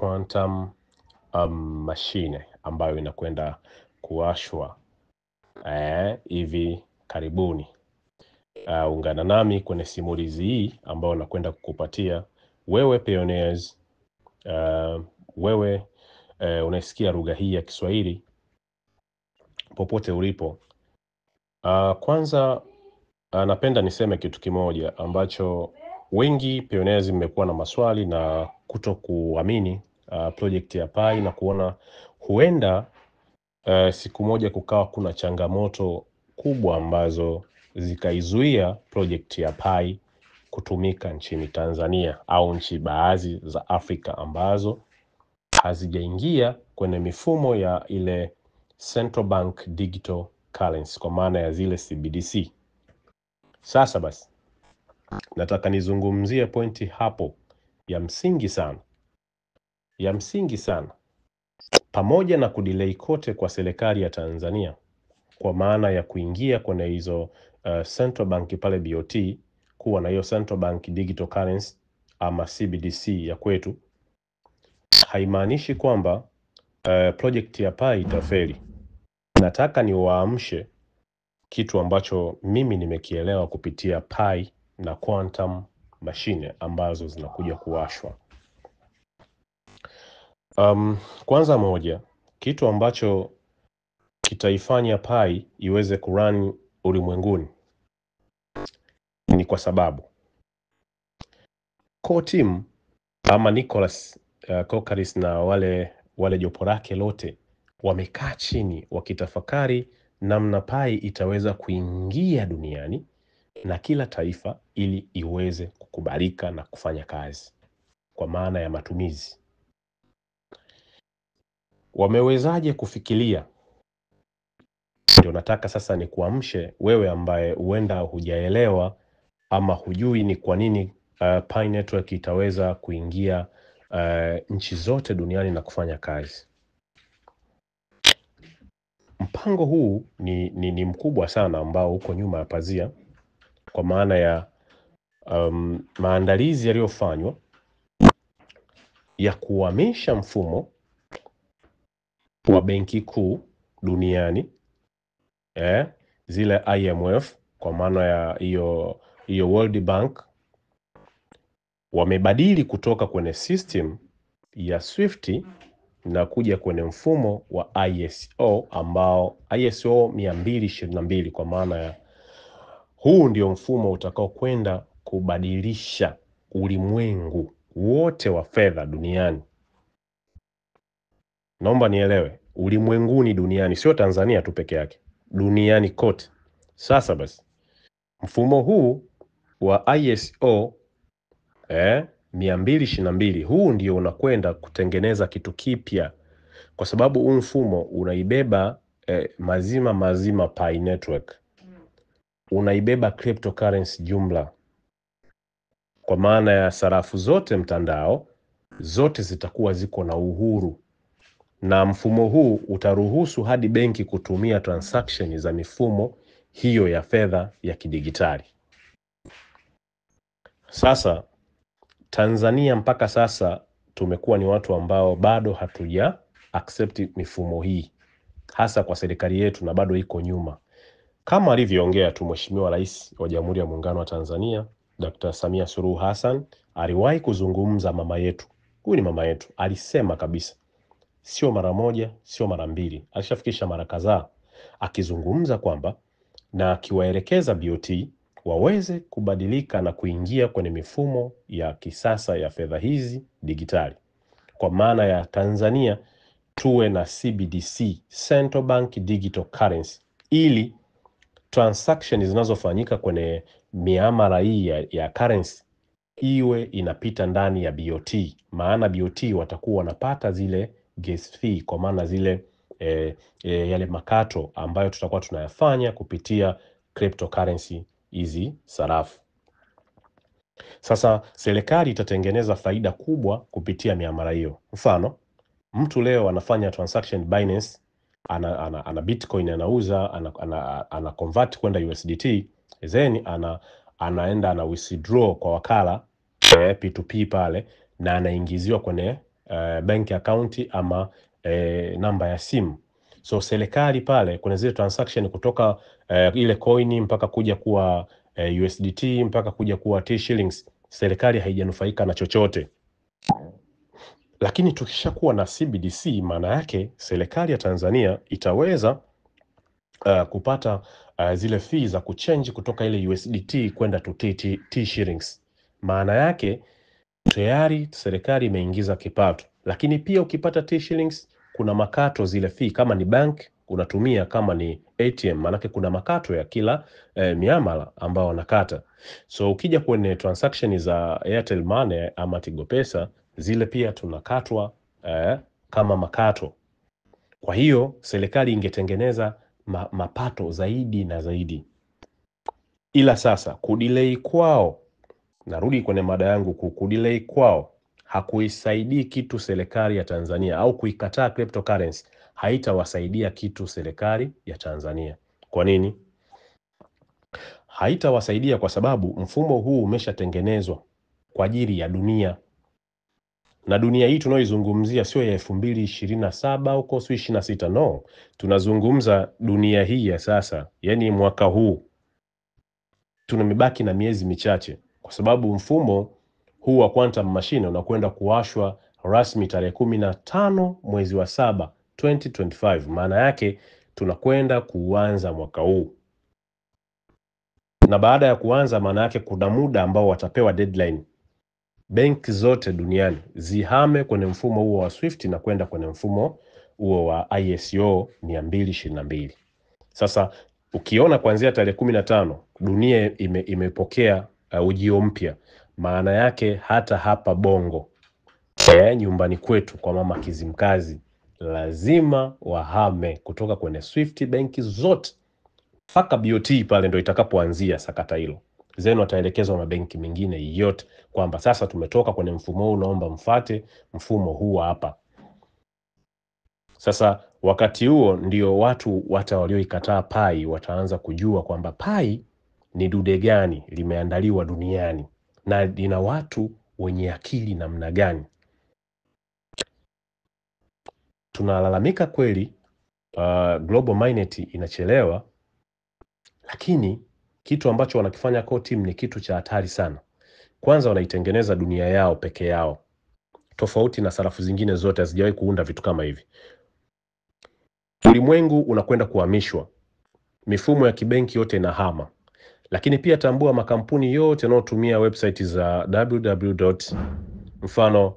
quantum mashine ambayo inakwenda kuwashwa hivi karibuni. Ungana nami kwenye simulizi hii ambayo nakwenda kukupatia wewe pioneers, wewe unaisikia lugha hii ya Kiswahili popote ulipo. Kwanza napenda niseme kitu kimoja ambacho wengi pioneers mmekuwa na maswali na kuto kuamini project ya Pi na kuona huenda siku moja kukawa kuna changamoto kubwa ambazo zikaizuia project ya Pi kutumika nchini Tanzania au nchi baadhi za Afrika ambazo hazijaingia kwenye mifumo ya ile Central Bank Digital Currency kwa maana ya zile CBDC. Sasa basi, nataka nizungumzie pointi hapo ya msingi sana, ya msingi sana. Pamoja na kudelay kote kwa serikali ya Tanzania kwa maana ya kuingia kwenye hizo Central Bank pale BOT, kuwa na hiyo Central Bank Digital Currency ama CBDC ya kwetu, haimaanishi kwamba project ya Pi itafeli. Nataka niwaamshe kitu ambacho mimi nimekielewa kupitia Pi na quantum machine ambazo zinakuja kuwashwa. Kwanza moja, kitu ambacho kitaifanya Pi iweze kurun ulimwenguni ni kwa sababu core team ama Nicholas Kokaris na wale jopo lake lote wamekaa chini wakitafakari namna Pi itaweza kuingia duniani na kila taifa ili iweze kukubalika na kufanya kazi kwa maana ya matumizi. Wamewezaje kufikiria? Ndio nataka sasa ni kuamshe wewe ambaye huenda hujaelewa ama hujui ni kwa nini Pi Network itaweza kuingia nchi zote duniani na kufanya kazi. Mpango huu ni mkubwa sana ambao uko nyuma ya pazia, kwa maana ya maandalizi yaliyofanywa ya kuhamisha mfumo wa benki kuu duniani, zile IMF kwa maana ya hiyo World Bank, wamebadili kutoka kwenye system ya SWIFT na kuja kwenye mfumo wa ISO ambao ISO 222, kwa maana ya huu ndio mfumo utakao kwenda kubadilisha ulimwengu wote wa fedha duniani. Naomba nielewe, ulimwenguni duniani, sio Tanzania tu peke yake, duniani kote. Sasa basi, mfumo huu wa ISO 222 huu ndio unakwenda kutengeneza kitu kipya, kwa sababu huu mfumo unaibeba mazima Pi Network, unaibeba cryptocurrency jumla, kwa maana ya sarafu zote mtandao zote zitakuwa ziko na uhuru, na mfumo huu utaruhusu hadi benki kutumia transaction za mifumo hiyo ya fedha ya kidigitali. Sasa Tanzania mpaka sasa tumekuwa ni watu ambao bado hatuja accept mifumo hii, hasa kwa serikali yetu, na bado iko nyuma. Kama alivyoongea tu Mheshimiwa Rais wa Jamhuri ya Muungano wa Tanzania Dr. Samia Suluhu Hassan, aliwahi kuzungumza, mama yetu, huyu ni mama yetu, alisema kabisa, sio mara moja, sio mara mbili, alishafikisha mara kadhaa akizungumza kwamba na akiwaelekeza BOT waweze kubadilika na kuingia kwenye mifumo ya kisasa ya fedha hizi digitali. Kwa maana ya Tanzania tuwe na CBDC, Central Bank Digital Currency, ili transaction zinazofanyika kwenye miamala hii ya currency iwe inapita ndani ya BOT, maana BOT watakuwa wanapata zile gas fee, kwa maana zile yale makato ambayo tutakuwa tunayafanya kupitia cryptocurrency hizi sarafu. Sasa serikali itatengeneza faida kubwa kupitia miamala hiyo. Mfano, mtu leo anafanya transaction Binance, ana Bitcoin anauza, ana convert kwenda USDT, then anaenda ana withdraw kwa wakala P2P pale, na anaingiziwa kwenye bank account ama namba ya simu. So serikali pale kuna zile transaction kutoka ile coin mpaka kuja kuwa USDT mpaka kuja kuwa T shillings, serikali haijanufaika na chochote. Lakini tukishakuwa na CBDC, maana yake serikali ya Tanzania itaweza kupata zile fee za kuchange kutoka ile USDT kwenda to T shillings. Maana yake tayari serikali imeingiza kipato, lakini pia ukipata T shillings kuna makato zile fee, kama ni bank unatumia, kama ni ATM, maanake kuna makato ya kila miamala ambao wanakata. So ukija kwenye transaction za Airtel Money ama Tigo Pesa, zile pia tunakatwa kama makato. Kwa hiyo serikali ingetengeneza mapato zaidi na zaidi, ila sasa kudelay kwao, narudi kwenye mada yangu kuu, kudelay kwao hakuisaidii kitu serikali ya Tanzania, au kuikataa cryptocurrency haitawasaidia kitu serikali ya Tanzania. Kwa nini haitawasaidia? Kwa sababu mfumo huu umeshatengenezwa kwa ajili ya dunia, na dunia hii tunayoizungumzia sio ya 2027 huko, sio 26, no, tunazungumza dunia hii ya sasa, yani mwaka huu tunamebaki na miezi michache, kwa sababu mfumo huu wa quantum machine unakwenda kuwashwa rasmi tarehe 15 mwezi wa 7 2025. Maana yake tunakwenda kuanza mwaka huu, na baada ya kuanza, maana yake kuna muda ambao watapewa deadline benki zote duniani zihame kwenye mfumo huo wa SWIFT na kwenda kwenye mfumo huo wa ISO 222. Sasa ukiona kuanzia tarehe 15 dunia imepokea ujio mpya, maana yake hata hapa Bongo nyumbani kwetu kwa mama Kizimkazi lazima wahame kutoka kwenye SWIFT benki zote mpaka BOT pale ndo itakapoanzia sakata hilo. Zenu wataelekezwa mabenki mengine yote kwamba sasa tumetoka kwenye mfumo huu, naomba mfate mfumo huu hapa. Sasa wakati huo ndio watu hata walioikataa Pai wataanza kujua kwamba Pai ni dude gani limeandaliwa duniani na lina watu wenye akili namna gani. Tunalalamika kweli, Global Mainnet inachelewa, lakini kitu ambacho wanakifanya Core Team ni kitu cha hatari sana. Kwanza wanaitengeneza dunia yao peke yao, tofauti na sarafu zingine zote hazijawahi kuunda vitu kama hivi. Ulimwengu unakwenda kuhamishwa, mifumo ya kibenki yote inahama, lakini pia tambua makampuni yote yanayotumia website za www mfano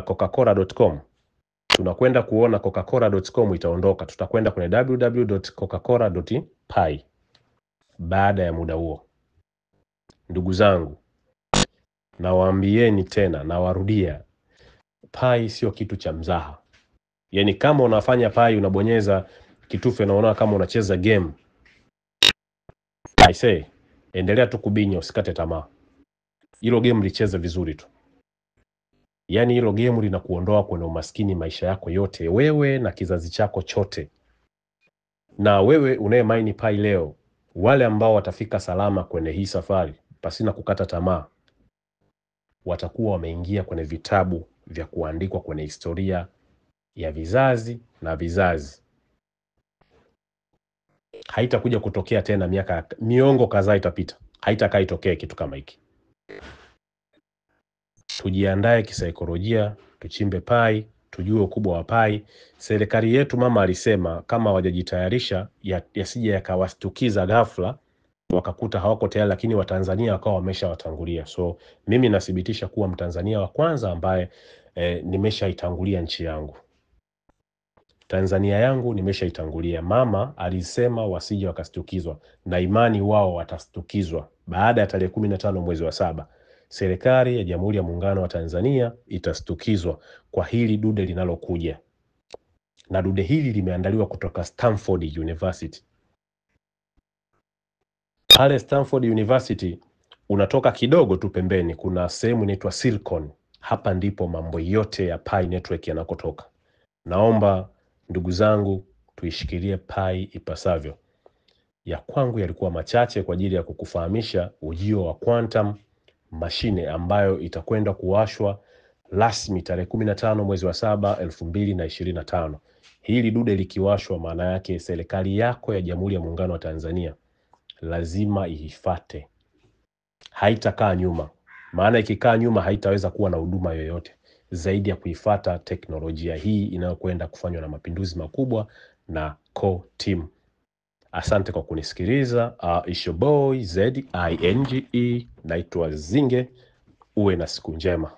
coca-cola.com, tunakwenda kuona coca-cola.com itaondoka, tutakwenda kwenye www.coca-cola.pi baada ya muda huo. Ndugu zangu, nawaambieni tena, nawarudia, Pi sio kitu cha mzaha. Yaani kama unafanya Pi unabonyeza kitufe unaona kama unacheza game, I say endelea tu kubinya, usikate tamaa. Hilo game licheze vizuri tu. Yaani hilo game linakuondoa kwenye umaskini maisha yako yote, wewe na kizazi chako chote. Na wewe unayemaini Pi leo, wale ambao watafika salama kwenye hii safari pasina kukata tamaa, watakuwa wameingia kwenye vitabu vya kuandikwa kwenye historia ya vizazi na vizazi. Haitakuja kutokea tena, miaka miongo kadhaa itapita, haitakaa itokee kitu kama hiki. Tujiandae kisaikolojia, tuchimbe Pai, tujue ukubwa wa Pai. Serikali yetu mama alisema kama hawajajitayarisha yasije yakawastukiza ghafla wakakuta hawako tayari, lakini Watanzania wakawa wameshawatangulia. So mimi nathibitisha kuwa Mtanzania wa kwanza ambaye nimeshaitangulia nchi yangu, Tanzania yangu nimeshaitangulia. Mama alisema wasije wakastukizwa, na imani wao watastukizwa baada ya tarehe 15 mwezi wa 7. Serikali ya Jamhuri ya Muungano wa Tanzania itastukizwa kwa hili dude linalokuja, na dude hili limeandaliwa kutoka Stanford University. Pale Stanford University unatoka kidogo tu pembeni, kuna sehemu inaitwa Silicon. Hapa ndipo mambo yote ya Pi Network yanakotoka. Naomba ndugu zangu tuishikilie Pi ipasavyo. Ya kwangu yalikuwa machache kwa ajili ya kukufahamisha ujio wa quantum mashine ambayo itakwenda kuwashwa rasmi tarehe 15 mwezi wa 7 2025. Hili dude likiwashwa, maana yake serikali yako ya Jamhuri ya Muungano wa Tanzania lazima iifate, haitakaa nyuma, maana ikikaa nyuma haitaweza kuwa na huduma yoyote zaidi ya kuifata teknolojia hii inayokwenda kufanywa na mapinduzi makubwa na Core Team. Asante kwa kunisikiliza. It's your boy Zinge, naitwa Zinge. Uwe na siku njema.